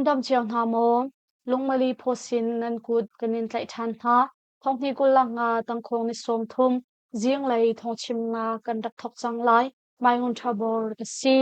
Nan dam cio hna maw? Lungmali phawsin nan kut kan in tlaih ṭhan hna. Thonghni 25 tangkhawng ni 30 zinglei thawngchimnak kan rak thawk cang lai. Mai Ngun Ṭha Bor ka si.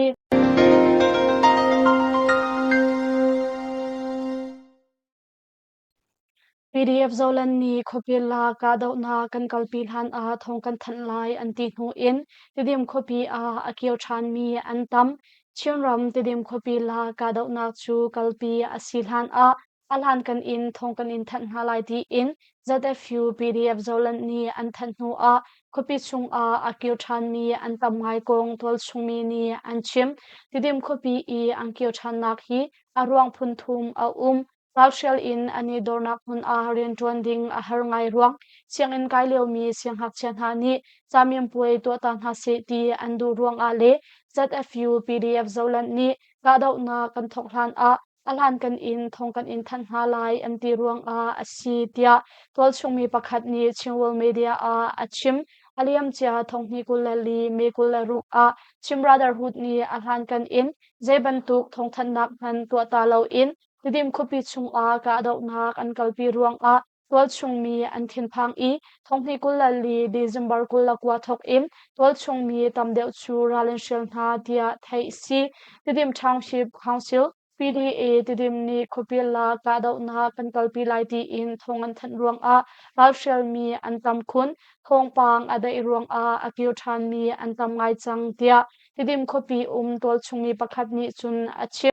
PDF Zoland nih khuapi lak kahdohnak kan kalpi hlan ah thawng kan thanh lai an ti hnu in Tidim khuapi ah a kir ṭhanmi an tam. Chinram Tidim khuapi lak kahdohnak cu kalpi a si hlan ah a hlankan in thawng kan in thanh hna lai tiin ZFU PDF Zoland nih an thanh hnu ah khuapi chung ah a kir ṭhanmi an tam ngai kong tualchungmi nih an chim. Tidim khuapi i an kir ṭhannak hi a ruang phun thum a um. Ralhrial in an i dornak hmun ah rianṭuan ding a har ngai ruang sianginn kai liomi siangngakchia hna nih camiampuai tuah ta hna seh ti an duh ruangah le ZFU PDF Zoland nih kahdohnak kan thawk hlan ah a hlankan in thong kan in thanh hna lai an ti ruangah a si tiah tualchungmi pakhat nih Chin World Media ah a chim. A liamcia thonghni 24 May 26 ah Chin Brotherhood nih a hlankan in zei bantuk thawngthanhnak hmanh tuah ta loin Tidim khuapi chungah kahdohnak an kalpi ruangah tualchungmi an thinphang i thonghni 24 December 29 thawk in tualchungmi tam deuh cu ral an hrial hna tiah theih a si. Tidim Township Council PDA Tidim nih khuapi lak kahdohnak kan kalpi lai tiin thawng an thanh ruangah ralhrialmi an tam khun. Thawngpang a daih ruangah a kir ṭhanmi an tam ngai cang tiah Tidim khuapi um tualchungmi pakhat nih cun a chim.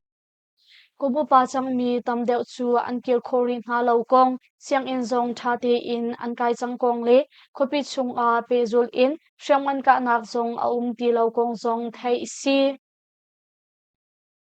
Kum upa cangmi tam deuh cu an kir khawh rih hna lo kong, sianginn zong ṭha tein an kai cang kong le khuapi chungah pehzulh in hriamngan kahnak zong a um ti lo kong zong theih a si.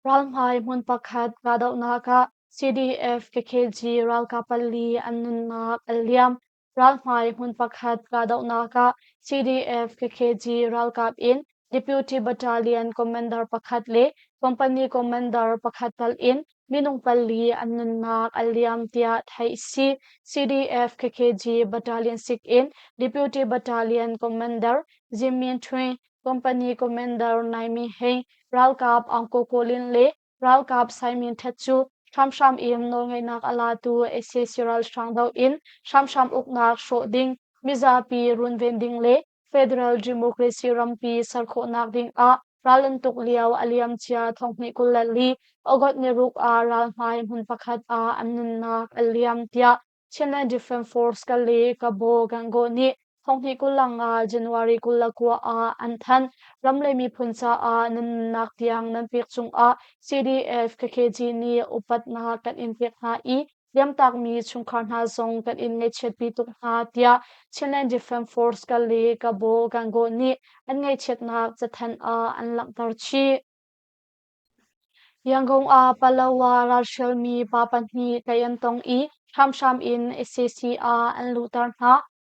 Ralhmai hmun pakhat kahdohnak ah CDF KKG ralkap pali an nunnak a liam. Ralhmai hmun pakhat kahdohnak ah CDF KKG ralkap in Deputy Battalion Commander pakhat le Company Commander pakhat tal in minung pali an nunnak a liam tiah theih a si. CDF KKG Battalion 6 in Deputy Battalion Commander Jim Min Thwin, Company Commander Nai Mi Hein, ralkap Aung Ko Ko Lin le Ralkap Saimin Htet cu hramhram in nawlngeihnak a latu sac ralhrang doh in hramhram uknak hrawh ding, mizapi runven ding le Federal Democracy rampi ser khawhnak ding ah ral an tuk lio a liamcia thonghnih 24 August ni ruk ah ralhmai hmun pakhat ah an nunnak a liam tiah Chinland Defence Force Kale Kabo Gangaw nih thonghnih 25 January 29 ah an thanh. Ram le miphun caah nan nunnak tiang nan pek cungah CDF KKG nih upatnak kan in pek hna i liamtakmi chungkhar hna zong kan in ngaihchiatpi tuk hna tiah Chinland Defence Force Kale Kabo Gangaw nih an ngaihchiatnak cathanh ah an langhter chih. Yangon ah Palawa ralhrialmi pa pahnih tlaih an tong i hramhram in sac ah an luhter hna.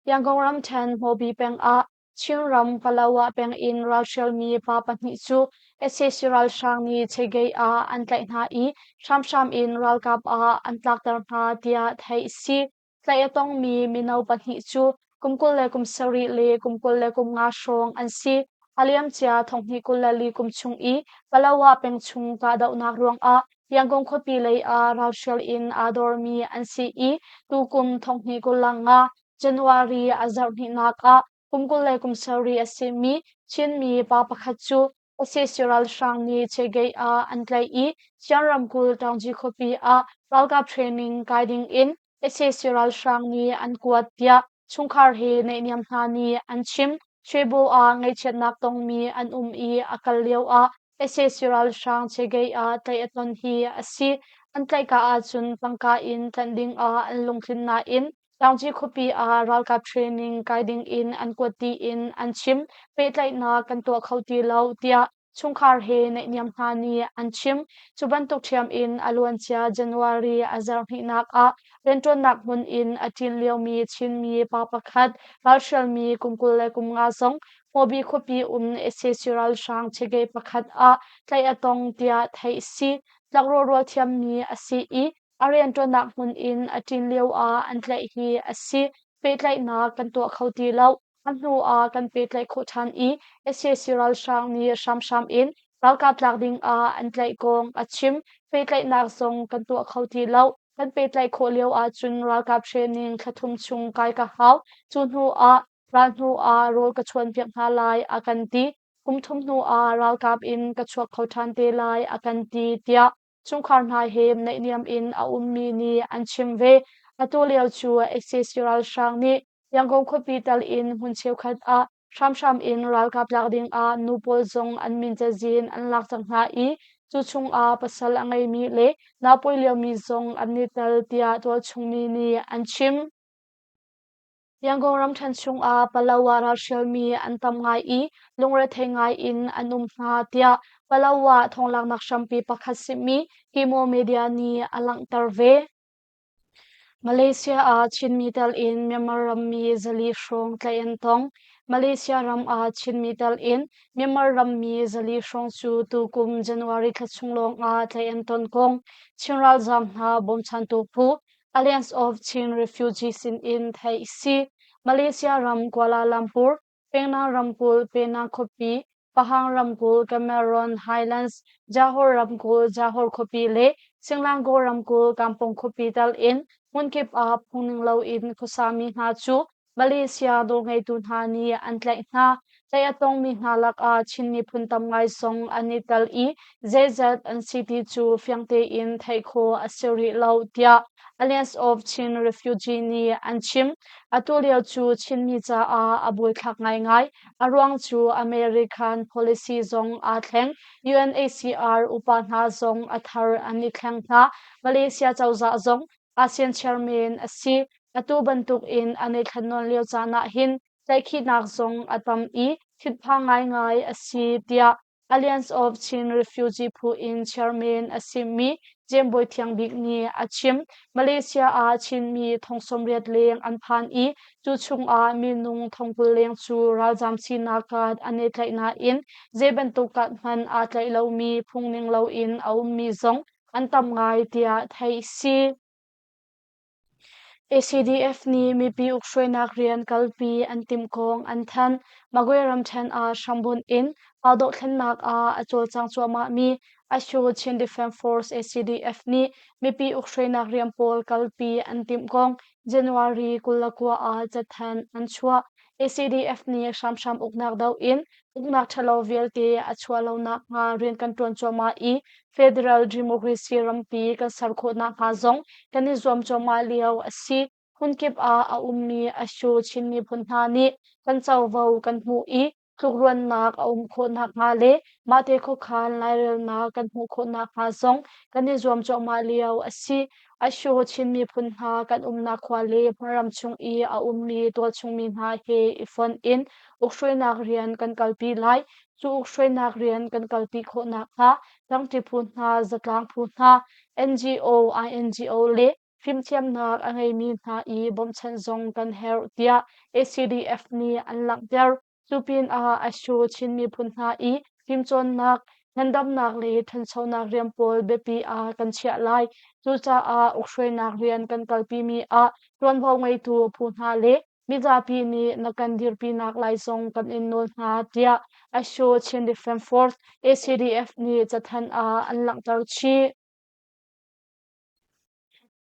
Yangon ramṭhen Hmawbi peng ah Chinram Palawa peng in ralhrialmi pa pahnih cu sac ralhrang nih Chegei ah an tlaih hna i hramhram in ralkap ah an tlakter hna tiah theih a si. Tlaih a tongmi mino pahnih cu kum 27 le kum 25 hrawng an si. A liamcia thonghnih 24 kum chung i Palawa peng chung kahdohnak ruangah Yangon khuapi lei ah ralhrial in aa dormi an si i tukum thonghnih 25 January a zarh hnihnak ah kum 27 a simi Chinmi pa pakhat cu sac ralhrang nih Chegei ah an tlaih i Sian ramkulh Taungyi khuapi ah ralkap training kai ding in sac ralhrang nih an kuat tiah chungkhar he naihniam hna nih an chim. Shwebo ah ngaihchiatnak tongmi an um i a kal lio ah sac ralhrang Chegei ah tlaih a ton hi a si. An tlaihka ahcun tangka in tlanh ding ah an lungtlin nain Taungyi khuapi ah ralkap training kai ding in an kuat tiin an chim. Pehtlaihnak kan tuah kho ti lo tiah chungkhar he naihniam hna nih an chim. Cu bantuk ṭhiam in a luancia January a zarhhnihnak ah rianṭuannak hmun in a ṭin liomi Chinmi pa pakhat ralhrialmi kum 25 zong Hmawbi khuapi um sac ralhrang chegei pakhat ah tlaih a tong tiah theih a si. Tlakrawh rual thiammi a si i A rianṭuannak hmun in a ṭin lioah an tlaih hi a si. Pehtlaihnak kan tuah kho ti lo. A hnu ah kan pehtlaih khawh ṭhan i sac ralhrang nih hramhram in ralkap tlak ding ah an tlaih kong a chim. Pehtlaihnak zong kan tuah kho ti lo. Kan pehtlaih khawh lio ahcun ralkap training thla thum chung kai ka hau. Cu hnu ah ral hnu ah rawl ka chuanpiak hna lai a kan ti. Kum thum hnu ah ralkap in ka chuak kho ṭhan te lai a kan ti tiah chungkhar hna he naihniam in a ummi nih an chim ve. Atu lio cu sac ralhrang nih Yangon khuapi tal in hmun cheukhat ah hramhram in ralkap lak ding ah nu pawl zong an min cazin an lak cang hna i cu chung ah pasal a ngeimi le naupawi liomi zong an i tel tiah tualchungmi nih an chim. Yangon ramṭhen chungah Palawa ralhrialmi an tam ngai i lungrethei ngai in an um hna tiah Palawa thawnglaknak hrampi pakhat simi Kimo Media nih a langhter ve. Malaysia ah Chinmi tel in Myanmar rammi 400 hrawng tlaih an tong. Malaysia ram ah Chinmi tel in Myanmar rammi 400 hrawng cu tukum January thla chung lawng ah tlaih an ton kong Chin ralzaam hna bawmchantu phu Alliance of Chin Refugees sin in theih a si. Malaysia ram Kuala Lumpur, Penang ramkulh Penang khuapi, Pahang ramkulh Cameron Highlands, Johor ramkulh Johor khuapi le Selangor ramkulh Kampung khuapi tal in hmunkip ah phungning loin khuasami hna cu Malaysia nawlngeitu hna nih an tlaih hna. Tlaih a tongmi hna lakah Chin miphun tam ngai zong an i tel i zeizat an si ti cu fiang tein theih khawh a si rih lo tiah Alliance of Chin Refugee nih an chim. Atu lio cu Chinmi caah a buaithlak ngaingai. A ruang cu American policy zong aa thleng. UNHCR upa hna zong a thar an i thleng hna. Malaysia cozah zong ASEAN chairman a si. Atu bantuk in an i thlen nawn lio caan ah hin tlaihkhihnak zong a tam i thinphang ngaingai a si tiah Alliance of Chin Refugee phu in chairman a simi Jem Bawi Thiang Bik nih a chim. Malaysia ah Chinmi thong 80 leng an phan i cu chungah minung thong 20 leng cu ralzaam sinak card an i tlaih nain zei bantuk card hmanh aa tlaih lomi phungning loin a ummi zong an tam ngai tiah theih si. ACDF nih mipi ukhruainak rian kalpi an timh kong an thanh. Magwe ramṭhen ah hrambunh in pa dohthlennak ah a cawlcang cuahmahmi Asho Chin Defense Force ACDF nih mipi ukhruainak rian pawl kalpi an timh kong January 29 ah cathanh an chuah. ACDF nih hramhram uknak doh in uknak ṭhalo vialte a chuah lo nakhnga rian kan ṭuan cuahmah i federal democracy rampi kan ser khawh nakhnga zong kan i zuam cuahmah lio a si. Hmunkip ah a ummi Asho Chin miphun hna nih kan covo kan hmuh i tlukruannak a um khawh nakhnga le mahte khuakhan lairelnak kan hmuh khawh nakhnga zong kan i zuam cuahmah lio a si. Asho Chin miphun hna kan umnak khua le hmunram chung i a ummi tualchungmi hna he i fonh in ukhruainak rian kan kalpi lai. Cu ukhruainak rian kan kalpi khawh nakhnga tlangṭi phu hna, zatlang phu hna, NGO, INGO le fimthiamnak a ngeimi hna i bawmhchanh zong kan herh tiah ACDF nih an langhter. Cu pinah Asho Chin miphun hna i fimcawnnak, ngandamnak le ṭhanchonak rian pawl biapi ah kan chiah lai. Cucaah ukhruainak rian kan kalpimi ah ṭuanvo ngeitu phu hna le mizapi nih na kan dirpinak lai zong kan in nawl hna tiah Asho Chin Defense Force ACDF nih cathanh ah an langhter chih.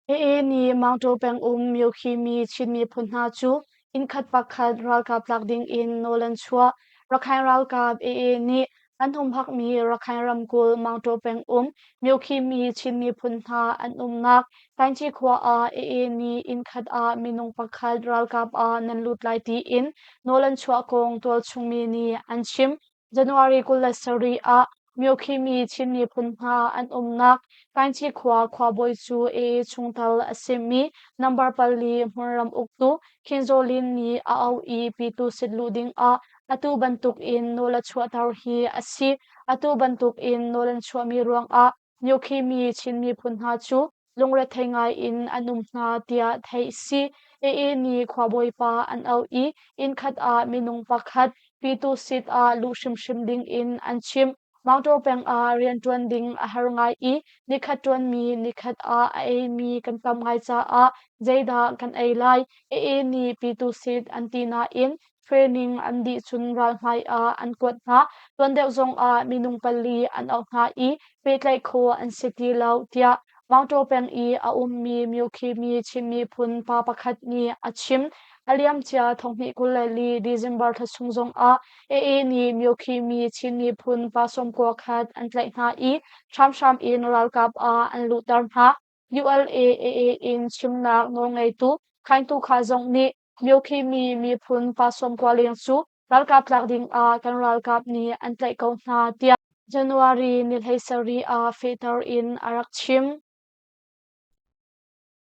AA nih Mangtaw pengum Myokhimi Chin miphun hna cu innkhat pakhat ralkap tlak ding in nawl an chuah. Rakhine ralkap AA nih an humhakmi Rakhine ramkulh Mangtaw pengum Myokhimi Chin miphun hna an umnak Taingci khua ah AA nih innkhat ah minung pakhat ralkap ah nan lut lai tiin nawl an chuah kong tualchung mi nih an chim. January 27 ah Myokhimi Chin miphun hna an umnak Kainchi khua khuabawi cu AA chungtel a simi number 4 hmunram uktu Khin Zaw Lin nih a auh i Pitu sit luh ding ah atu bantuk in nawl a chuahter hi a si. Atu bantuk in nawl an chuahmi ruangah Myokhimi Chin miphun hna cu lungrethei ngai in an um hna tiah theih a si. AA nih khuabawi pa an auh i innkhat ah minung pakhat Pitu seat ah luh hrimhrim ding in an chimh. Maungtaw peng ah rianṭuan ding a har ngai i nikhat ṭuanmi nikhat ah a eimi kan tam ngai caah zeidah kan ei lai? AA nih Pyitusit an ti nain training an dih cun ralhmai ah an kuat hna. Tuan deuh zongah minung pali an auh hna i pehtlaih khawh an si ti lo tiah Maungtaw peng i a ummi Myokhimi Chin miphun pa pakhat nih a chim. A liamcia thonghnih 24 December thla chung zongah AA nih Myokhimi Chin miphun pa 91 an tlaih hna i hramhram in ralkap ah an luhter hna. ULA-AA in chimnak nawlngeitu Khaing Tu Kha zong nih Myokhimi miphun pa 90 leng cu ralkap tlak ding ah kan ralkap nih an tlaih ko hna tiah January ni 17 ah fehter in a rak chim.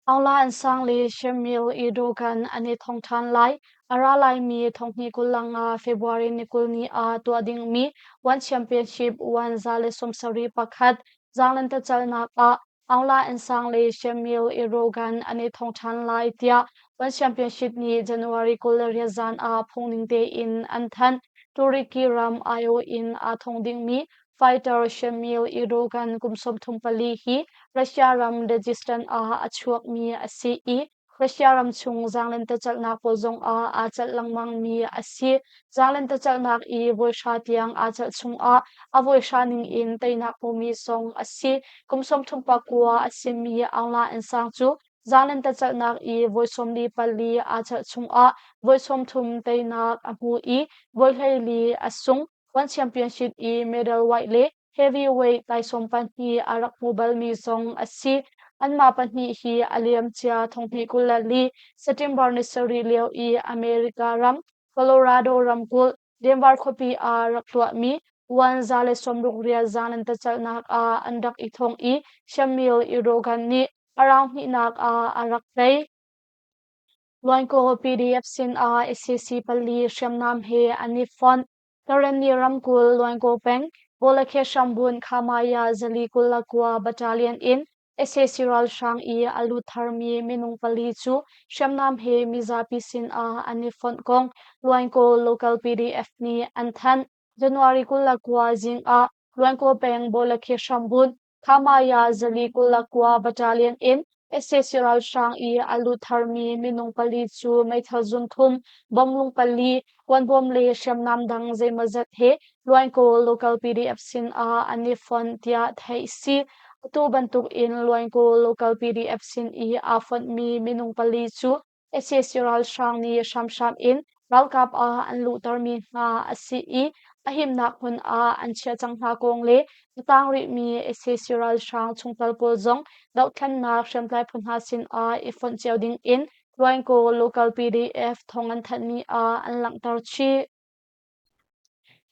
Aung La Nsang le Shamil Erdogan an i thong ṭhan lai. A ra laimi thonghnih 25 February ni 20 ni ah tuah dingmi One Championship One 171 zaanglentecalnak ah Aung La Nsang le Shamil Erdogan an i thong ṭhan lai tiah One Championship nih January 28 zan ah phungning tein an thanh. Turkey ram aiawh in aa thong dingmi Fighter Shamil Erdogan kum 34 hi Russia ram Dagestan ah a chuakmi a si i Russia ram chung zaanglentecalhnak pawl zongah aa celh lengmangmi a si. Zaanglentecalhnak i voi hra tiang aa celh chungah a voi hra ningin teinak hmumi zong a si. Kum 39 a simi Aung La Nsang cu zaanglentecalhnak i voi 44 aa celh chungah voi 30 teinak a hmu i voi 14 a sung. One Championship i medal white le heavyweight taisawm pahnih a rak hmu balmi zong a si. Anmah pahnih hi a liamcia thonghnih 24 September ni sarih lio i America ram Colorado ramkulh Denver khuapi ah rak tuahmi One 168 zaanglentecalhnak ah an rak i thong i Shamil Erdogan nih a round hnihnak ah a rak tei. Luankaw PDF sin ah sac pali hriamnam he an i fonh. Karenni ramkulh Luankaw peng Bawlakhe hrambun Khamaya zali 29 Battalion in sac ralhrang i a lut tharmi minung pali cu hriamnam he mizapi sin ah an i fonh kong Luankaw local PDF nih an thanh. January 29 zing ah Luankaw peng Bawlakhe hrambun Khamaya zali 29 Battalion in sac ralhrang i a lut tharmi minung pali cu meithal zun thum, bomlung pali, kuanbawm le hriamnam dang zeimawzat he Luainkaw local PDF sin ah an i fonh tiah theih si. Atu bantuk in Luainkaw local PDF sin i aa fonhmi minung pali cu Sac ralhrang nih hramhram in ralkap ah an luhtermi hna a si i a himnak hmun ah an chiah cang hna kong le a tang rihmi sac ralhrang chungtel pawl zong dohthlennak hriamtlai phu hna sin ah i fonh cio ding in Luainkaw local PDF thawng an thanhmi ah an langhter chih.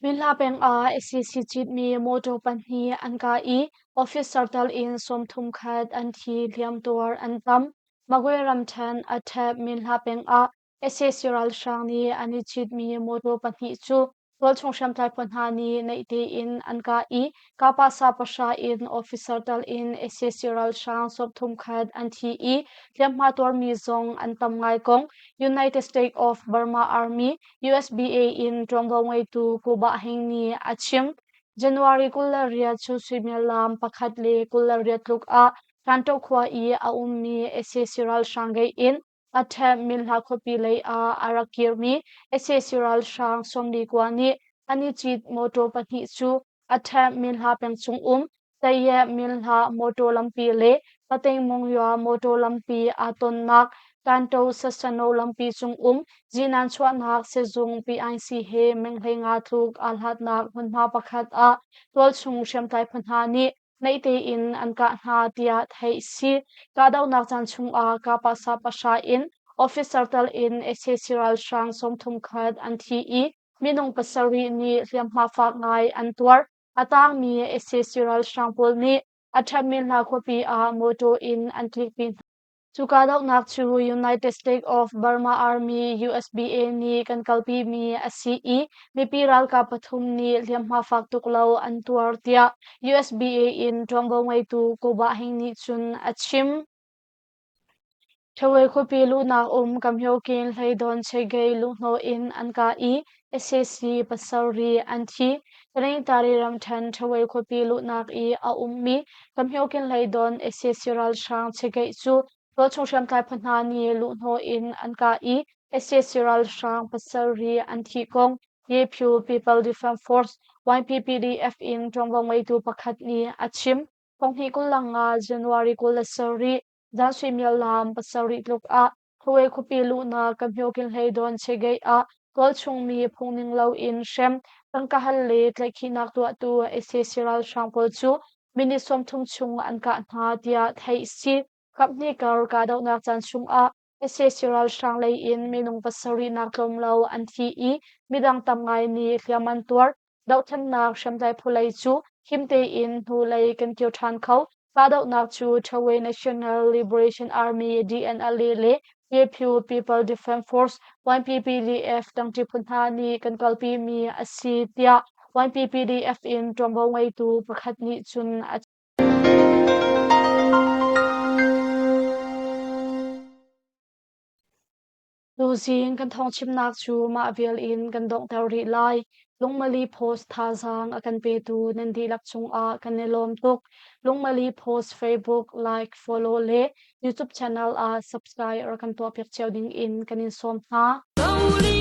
Minhla peng ah sac citmi mawṭaw pahnih an kah i officer tal in 31 an thi, hliamtuar an tam. Magwe ramṭhen Athep Minhla peng ah sac ralhrang nih an i citmi mawṭaw pahnih cu tualchung hriamtlai phu hna nih naih tein an kah i kapasa pahra in officer tal in sac ralhrang 31 an thi i hliamhma tuarmi zong an tam ngai kong United States of Burma Army USBA in ṭuanvo ngeitu Kuba Hing nih a chim. January 28 cu suimilam pakhat le 28 tluk ah Kanto khua i a ummi sac ralhrang gate in Athep Minhla khuapi lei ah a rak kirmi sac ralhrang 49 nih an i cit mawṭaw pahnih cu Athep Minhla peng chung um Taye Minhla mawṭaw lampi le Pateng Monywa mawṭaw lampi aa tonnak Kanto Sasano lampi cung um zinan chuahnak sizung PIC he meng 15 tluk aa hlatnak hmunhma pakhat ah tualchung hriamtlai phu hna nih naih tein an kah hna tiah theih si. Kahdohnak caan chungah kapasa pahra in officer tal in sac ralhrang 31 an thi i minung pasarih nih hliamhma fak ngai an tuar. A tangmi sac ralhrang pawl nih a ṭhatmi hna khuapi ah mawṭaw in an tlikpi hna. Cu kahdohnak cu United States of Burma Army USBA nih kan kalpimi a si i mipi ralkap pathum nih hliamhma fak tuk lo an tuar tiah USBA in ṭuanvo ngeitu Ko Bah Hing nih cun a chim. Ṭhawe khuapi luhnak um Kamhyokin hleidawn Chegei luhhnawh in an kah i sac pasarih an thi. Taningtari ramṭhen Ṭhawe khuapi luhnak i a ummi Kamhyokin hleidawn sac ralhrang Chegei cu tualchung hriamtlai phu hna nih luhhnawh in an kah i sac ralhrang pasarih an thih kong Yephu People Defence Force YPPDF in ṭuanvo ngeitu pakhat nih a chim. Thonghnih 25 January 27 Zan suimilam pasarih tluk ah Huwe khuapi luhnak Kamhyokin hleidawn Chegei ah tualchung mi phungning loin hrem, tangka hal le tlaihkhihnak tuahtu sac ralhrang pawl cu minute 30 chung an kah hna tiah theih si. Kaphnih kar kahdohnak caan chungah sac ralhrang lei in minung pasarih nak tlawm lo an thi i midang tam ngai nih hliam an tuar. Dohthlennak hriamtlai phu lei cu him tein hnulei kan kir ṭhan kho. Kahdohnak cu Ṭhawe National Liberation Army DNLA le Yephu People Defence Force YPPDF tangṭi phu hna nih kan kalpimi a si tiah YPPDF in ṭuanvo ngeitu pakhat nih cun a Tuzing kan thawngchimnak cu mah vial in kan donghter rih lai. Lungmali Post thazaang a kan petu nan dihlak cungah kan i lawm tuk. Lungmali Post Facebook like, follow le YouTube channel ah subscribe rak kan tuahpiak cio ding in kan in sawm hna.